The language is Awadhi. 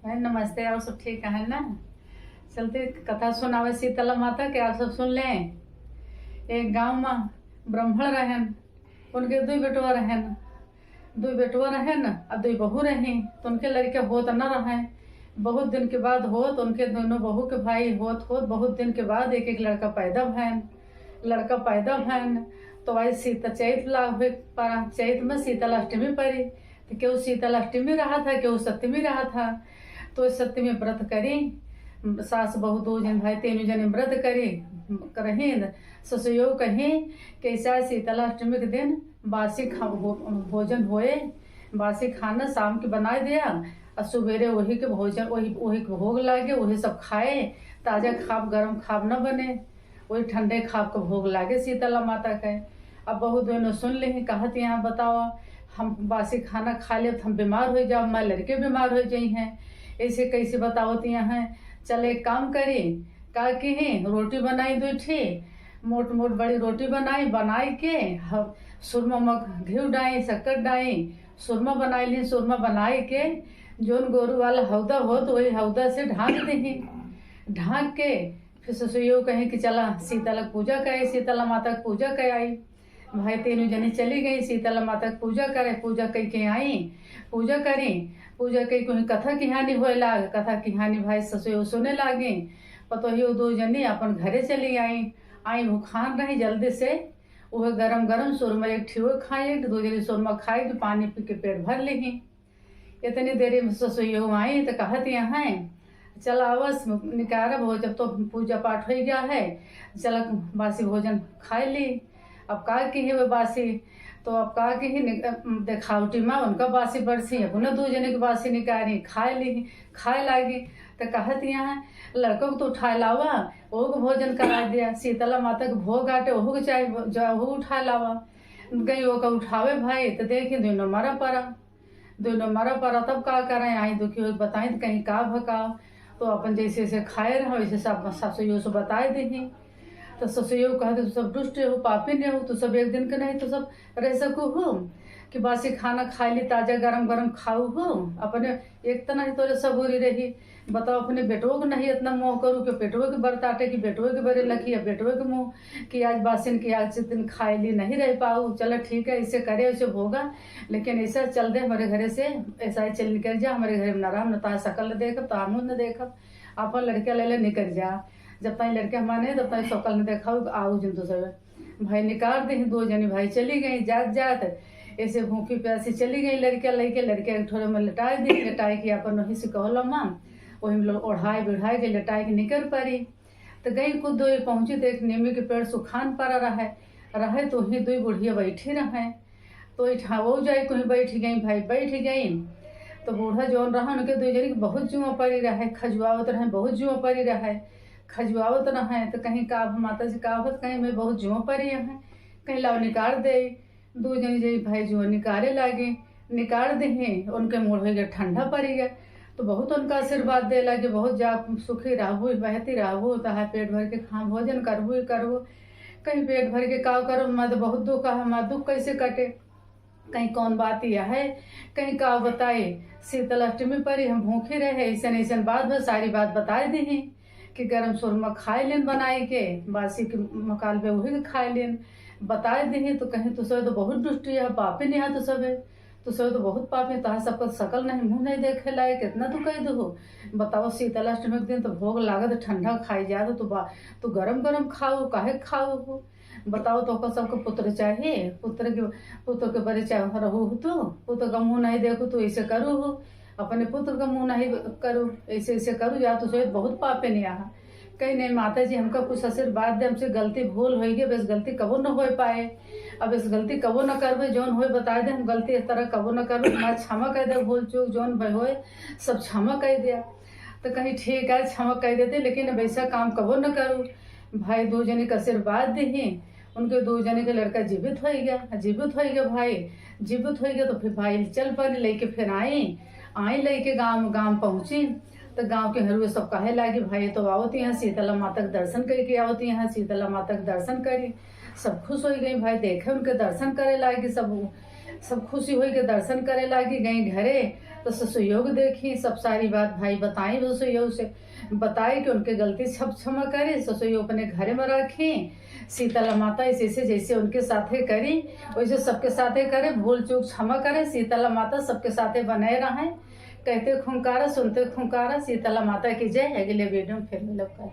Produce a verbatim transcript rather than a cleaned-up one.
बहन नमस्ते, और सब ठीक है ना? चलते कथा सुनावे शीतला माता के, आप सब सुन लें। एक गांव में ब्राह्मण रहन, उनके दुई बेटवा रहन, दुई बेटवा रहन और दुई बहू रही, तो उनके लड़के होत न रहे। बहुत दिन के बाद होत, उनके दोनों बहू के भाई होत होत बहुत दिन के बाद एक एक लड़का पैदा भयन। लड़का पैदा भयन तो आई शीत चैत ला हुए पा-, चैत में शीतल अष्टमी पड़ी। तो केहू शीतल अष्टमी रहा था, केहू सप्तमी रहा था। तो सप्तमी व्रत करी, सास बहू दो जन भाई तीनों जने व्रत करी, रहीन। ससुयो कहीं कि ऐसा शीतल अष्टमी के दिन बासी खा-, भो-, भोजन होए, बासी खाना शाम के बनाए दिया और सुबेरे वही के भोजन, वही, वही के भोग लागे, वही सब खाए। ताजा खाब, गरम खाब न बने, वही ठंडे खाब के भोग लागे शीतला माता के। अब बहुत दोनों सुन ले, कहत यहाँ बताओ, हम बासी खाना खा लेब तो हम बीमार हो जाओ, हमारे लड़के बीमार हो जाई हैं, ऐसे कैसे बताओ तो यहाँ। चल एक काम करी, का की रोटी बनाई दो ठी, मोट मोट बड़ी रोटी बनाई, बनाई के ह-, सुरमा में घी डाई, शक्कर डाई, सुरमा बनाई ली। सुरमा बनाई के जोन गोरू वाला हौदा होत वही हौदा से ढाँक देही। ढाँक के फिर ससुइयो कही कि चला शीतला पूजा करे, शीतला माता के पूजा करे आई। भाई तीनों जनी चली गई शीतला माता के पूजा करे। पूजा कई के आई, पूजा करी, पूजा कई कोई कथा कहानी होए लाग, कथा कहानी भाई ससुइयो सुने लागी। पतोहियो दो जनी अपन घरे चली आई। आई भूखान रही, जल्दी से उहे गरम गरम सुरमा एक ठियो खाए, एक दो जनी सुरमा खाए कि पानी पी के पेट भर लेही। इतनी देरी में ससुइयो आई तो कहत यहाँ, चल आवस निकारब हो, जब तो पूजा पाठ हो गया है, चल बासी भोजन खाए ली। अब का की है वो बासी, तो अब का की है नि-, देखावटी माँ उनका बासी बरसी, अपने दो जने के बासी निकारी खाए ली, खाए लागी। तो कहत यहाँ, लड़कों को तो उठाए लावा, ओहू के भोजन करा दिया, शीतला माता के भोग आटे, ओहू के चाहे जो ओहू उठाए लावा। गई ओका उठावे भाई, तो देखी दोनों मरा पड़ा, दोनों मरा पड़ा। तब का करें, आई दुखी हो बताई तो कहीं का भकाओ। तो अपन जैसे जैसे खाए रहो वैसे सब सासुइयो से बताए देही। तो ससुइयो कहते, तू सब दुष्ट हो, पापी नहीं हो, तू सब एक दिन के नहीं, तू सब रह सकू हो कि बासी खाना खाए ली, ताजा गरम गरम खाऊ हो। अपने एक तना ही तोरे सबूरी रही, बताओ अपने बेटवो के नहीं इतना मोह करू कि बेटवो के बरताटे कि बेटवो के बरे लखी या बेटवो के मुँह कि आज बासिन की आज दिन खाए ली नहीं रह पाऊ। चलो ठीक है, ऐसे करे, ऐसे भोगा, लेकिन ऐसा चल दे हमारे घरे से, ऐसा ही चल निकल जा हमारे घरे में, न राम न तार सकल न देखब, तार मुँह न देखब, अपन लड़के ले ले निकल जा। जब ताई लड़के हमारे नहीं, तब ताई सकल न देखाऊ, आऊ जिन तो सब। भाई निकाल दे, दो जनी भाई चली गई जात जात, ऐसे भूखी प्यासी चली गई। लड़के लेके, लड़के एक ठोरे में लेटाए दे, लेटाए के अपन वहीं से कहला माँ, वही में लोग ओढ़ाए बिढ़ाए के लेटाए के निकर पड़ी। तो गई खुद दो पहुँची तो एक नीमी के पेड़ सुखान पड़ा रहे, रहे तो वहीं दो बुढ़िया बैठी रहे। तो इठा वो जाए कहीं बैठ गई, भाई बैठ गई। तो बूढ़ा जौन रहा उनके दो जनी के बहुत जुआ पड़ी रहे, खजुआवत रहे, बहुत जुआ पड़ी रहे, खजुआवत रहे। तो कहीं का अब माता जी का होत, कहीं मैं बहुत जुआ पड़ी है, कहीं लाओ निकाल दे। दो जनी जई भाई जुआ निकाले लागे, निकाल देहे, उनके मूड़ हो गया ठंडा पड़ी गया। तो बहुत उनका आशीर्वाद दे लागे, बहुत जा सुखी रहबू, बहती रहबू, तहार पेट भर के खा भोजन करबू ही करबू। कहीं पेट भर के का करब, मैं तो बहुत दुख है, हमार दुख कैसे कटे। कहीं कौन बात यह है, कहीं का बताए, शीतल अष्टमी पर ही हम भूखे रहे, ऐसन ऐसन बात बस सारी बात बताए देही कि गरम सुरमा खाए लेन बनाई के, बासी के मकाल पे वही के खाए लेन बताए देही। तो कहीं तू सब तो बहुत दुष्टी है, पापी नहीं है तू सब, तू सब तो बहुत पापी, तहार सबका सकल नहीं, मुँह नहीं देखे लायक, इतना तू कह दो। बताओ शीतल अष्टमी के दिन तो भोग लागत ठंडा खाई जात, तू बा-, तू गरम गरम खाऊ, काहे खाऊ हो? बताओ, तो ओकर सबके पुत्र चाहे, पुत्र के, पुत्र के बरे चाहे रहू हो तू, पुत्र का मुँह नहीं देखू तू, ऐसे करू हो, अपने पुत्र का मुँह नहीं करू, ऐसे ऐसे करू जा, तू सोच बहुत पापे नहीं आहा। कहीं नहीं माता जी, हमका कुछ आशीर्वाद दे, हमसे गलती भूल होई गई, बस गलती कबो न हो पाए। अब इस गलती कबो न करबे, जौन होए बताए दे, हम गलती इस तरह कबो न करबे, हमारा क्षमा कर दे, भूल चूक जौन भय होए सब क्षमा कर दिया। तो कहीं ठीक है, क्षमा कर देते, लेकिन अब ऐसा काम कबो न करू। भाई दो जने के आशीर्वाद देही, उनके दो जने के लड़का जीवित हो गया, जीवित हो गया भाई, जीवित हो गया। तो फिर भाई चल पड़े लेके, फिर आई, आई लेके गाँव, गाँव पहुँची। तो गाँव के हरुए सब कहे लागी, भाई तो आवत यहाँ शीतला माता के दर्शन करके आवत यहाँ, शीतला माता के दर्शन करी। सब खुश हो गई भाई, देखे उनके दर्शन करे लागी, सब, सब खुशी हो के दर्शन करे लागी। गई घरे, तो ससुइयो देखी, सब सारी बात भाई बताई ससुइयो से, बताई कि उनके गलती सब क्षमा करे, ससुइयो अपने घरे में रखी। शीतला माता ऐसे ऐसे जैसे उनके साथे करी, वैसे सबके साथे करे, भूल चूक क्षमा करे। शीतला माता सबके साथे बनाए रहे। कहते खूंकारा, सुनते खूंकारा। शीतला माता की जय। अगले वीडियो में फिर मिलब।